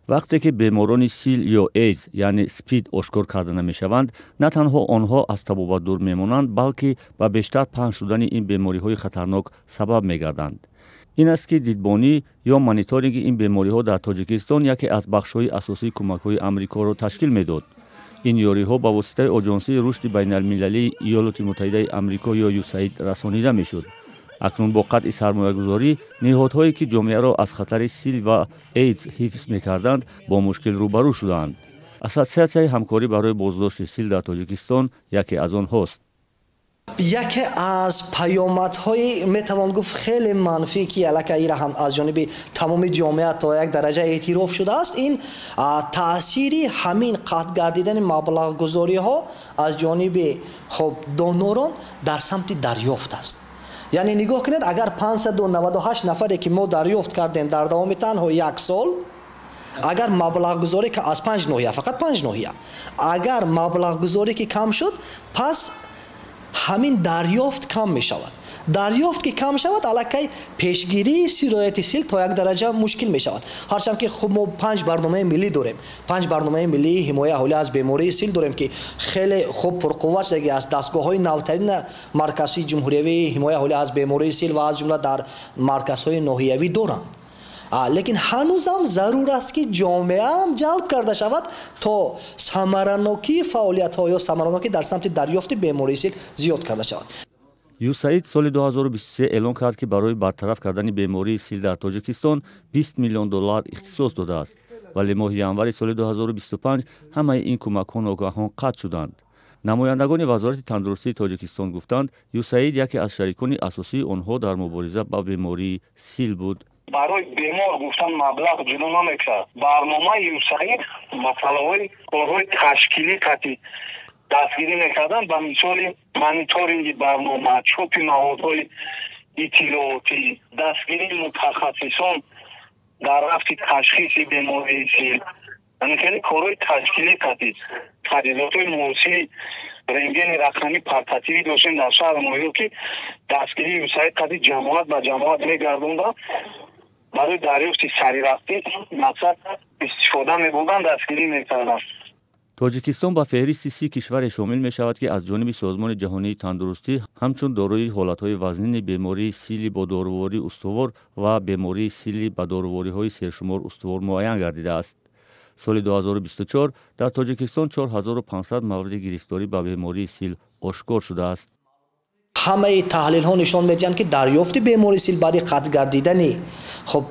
Вақте ки беморони сил ё эйдс, яъне СПИД, ошкор карда намешаванд, на танҳо онҳо аз табобат дур мемонанд, балки ба бештар паҳн шудани ин бемориҳои хатарнок сабаб мегарданд. Ин аст, ки дидбонӣ ё мониторинги ин бемориҳо дар Тоҷикистон яке аз бахшҳои асосии кӯмакҳои Амрикоро ташкил медод. Ин ёриҳо ба воситаи Оҷонсии рушди байналмилалии Иёлоти Муттаҳидаи Амрико ё ЮСАИД расонида мешуд. Акнун бо қатъи сармоягузорӣ ниҳодҳое, ки ҷомеаро аз хатари сил ва эйдс ҳифз мекарданд, бо мушкил рӯбарӯ шудаанд. Ассотсиатсияи ҳамкорӣ барои боздошти сил дар Тоҷикистон яке аз онҳост. Яке аз паёмадҳои, метавон гуфт, хеле манфӣ, ки аллакай ира ҳам аз ҷониби тамоми ҷомеа то як дараҷа эътироф шудааст, ин таъсири ҳамин қатъ гардидани маблағгузориҳо аз ҷониби, хоб, донорон дар самти дарёфт аст. Яъне нигоҳ кунед, агар 598 нафаре, ки мо дарёфт кардем дар давоми танҳо як сол, агар маблағгузорӣ аз панҷ ноҳия, фақат панҷ ноҳия, агар маблағгузорӣ ки кам шуд, пас ҳамин дарёфт кам мешавад. Дарёфт ки кам шавад, аллакай пешгирии сирояти сил то як дараҷа мушкил мешавад. Ҳарчанд ки, хуб, мо панҷ барномаи миллӣ дорем, панҷ барномаи миллии ҳимояи аҳолӣ аз бемории сил дорем, ки хеле хуб пурқувват шудаги аст. Дастгоҳҳои навтарин марказҳои ҷумҳуриявии ҳимояи аҳолӣ аз бемории сил ва аз ҷумла дар марказҳои ноҳиявӣ доранд, лекин ҳанӯзам зарур аст, ки ҷомеаам ҷалб карда шавад, то самаранокии фаъолиятҳо ё самаранокӣ дар самти дарёфти бемории сил зиёд карда шавад. ЮСАИД соли 2023 эълон кард, ки барои бартараф кардани бемории сил дар Тоҷикистон 20 миллион доллар ихтисос додааст, вале моҳи январи соли 2025 ҳамаи ин кӯмакҳо ногаҳон қатъ шуданд. Намояндагони Вазорати тандурустии Тоҷикистон гуфтанд, ЮСАИД яке аз шарикони асосии онҳо дар мубориза ба бемории сил буд. Барои бемор гуфтан маблағ ҷудо намекард. Барномаи ЮСАИД масъалаҳои корҳои ташкилӣ қатӣ дастгирӣ мекарданд, ба мисоли мониторинги барнома, чопи маводҳои иттилоотӣ, дастгирии мутахассисон дар рафти ташхиси бемории сил, яъне хеле корҳои ташкилӣ қатӣ. Таҷҳизотҳои муосири рентгени рақамӣ портативӣ доштем дар шаҳр ноҳиё, ки дастгирии ЮСАИД қати ҷамоат ба ҷамоат мегардонданд, барои дарёфти саривақтӣ мақсад истифода мебурданд, дастгирӣ мекарданд. Тоҷикистон ба феҳристи 30 кишваре шомил мешавад, ки аз ҷониби Созмони ҷаҳонии тандурустӣ ҳамчун дорои ҳолатҳои вазнини бемории сили бо доруворӣ устувор ва бемории сили ба дорувориҳои сершумор устувор муайян гардидааст. Соли 2024 дар Тоҷикистон 4500 мавриди гирифторӣ ба бемории сил ошкор шудааст. Ҳамаи таҳлилҳо нишон медиҳанд, ки дарёфти бемории сил баъди қатъ гардидани, хоб,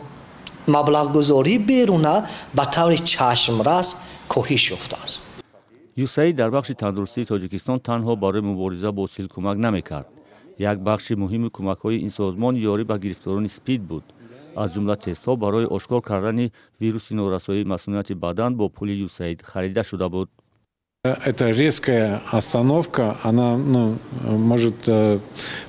маблағгузории беруна ба таври чашмрас коҳиш ёфтааст. ЮСАИД дар бахши тандурустии Тоҷикистон танҳо барои мубориза бо сил кӯмак намекард. Як бахши муҳими кӯмакҳои ин созмон ёрӣ ба гирифторони СПИД буд. Аз ҷумла тестҳо барои ошкор кардани вируси норасоии масунияти бадан бо пули ЮСАИД харида шуда буд. Эта резкая остановка, она, ну, может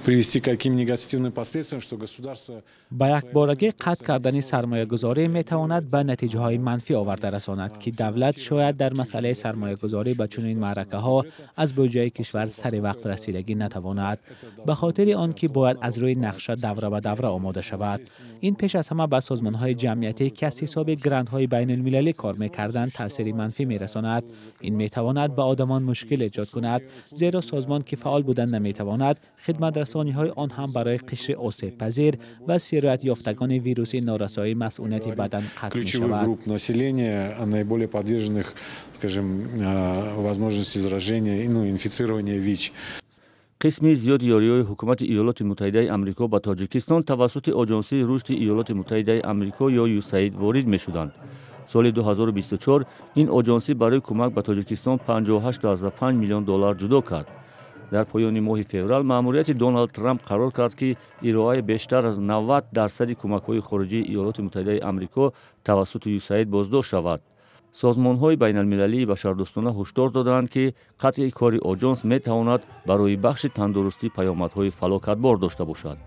привести к каким негативным последствиям, что государство. Ба якборагӣ қатъ кардани сармоягузорӣ метавонад ба натиҷаҳои манфӣ оварда расонад, ки давлат шояд дар масъалаи сармоягузорӣ ба чунин маъракаҳо аз буҷаи кишвар сари вақт расидагӣ натавонад, ба хотири он ки бояд аз рӯи нақша давра ба давра омода шавад. Ин пеш аз ҳама ба созмонҳои ҷамъиятӣ, ки аз ҳисоби грантҳои байналмилалӣ кор мекарданд, таъсири манфӣ мерасонад. Ин метавонад ба одамон мушкил эҷод кунад, зеро созмон ки фаъол будан наметавонад, хидматрасониҳои он ҳам барои қишри осебпазир ва сироятёфтагони вируси норасоии масунияти бадан қатъ мешавад. Групп населения, наиболее подверженных, скажем, возможности заражения, ну, инфицирования ВИЧ. Қисми зиёди ёриҳои ҳукумати Иёлоти Муттаҳидаи Амрико ба Тоҷикистон тавассути Оҷонсии рушди Иёлоти Муттаҳидаи Амрико ё ЮСАИД ворид мешуданд. Соли 2024 ин оҷонсӣ барои кӯмак ба Тоҷикистон 58,5 миллион доллар ҷудо кард. Дар поёни моҳи феврал маъмурияти Доналд Трамп қарор кард, ки ироаи бештар аз 90 дарсади кӯмакҳои хориҷии Иёлоти Муттаҳидаи Амрико тавассути ЮСАИД боздошт шавад. Созмонҳои байналмилалии башардӯстона ҳушдор додаанд, ки қатъи кори оҷонс метавонад барои бахши тандурустӣ паёмадҳои фалокатбор дошта бошад.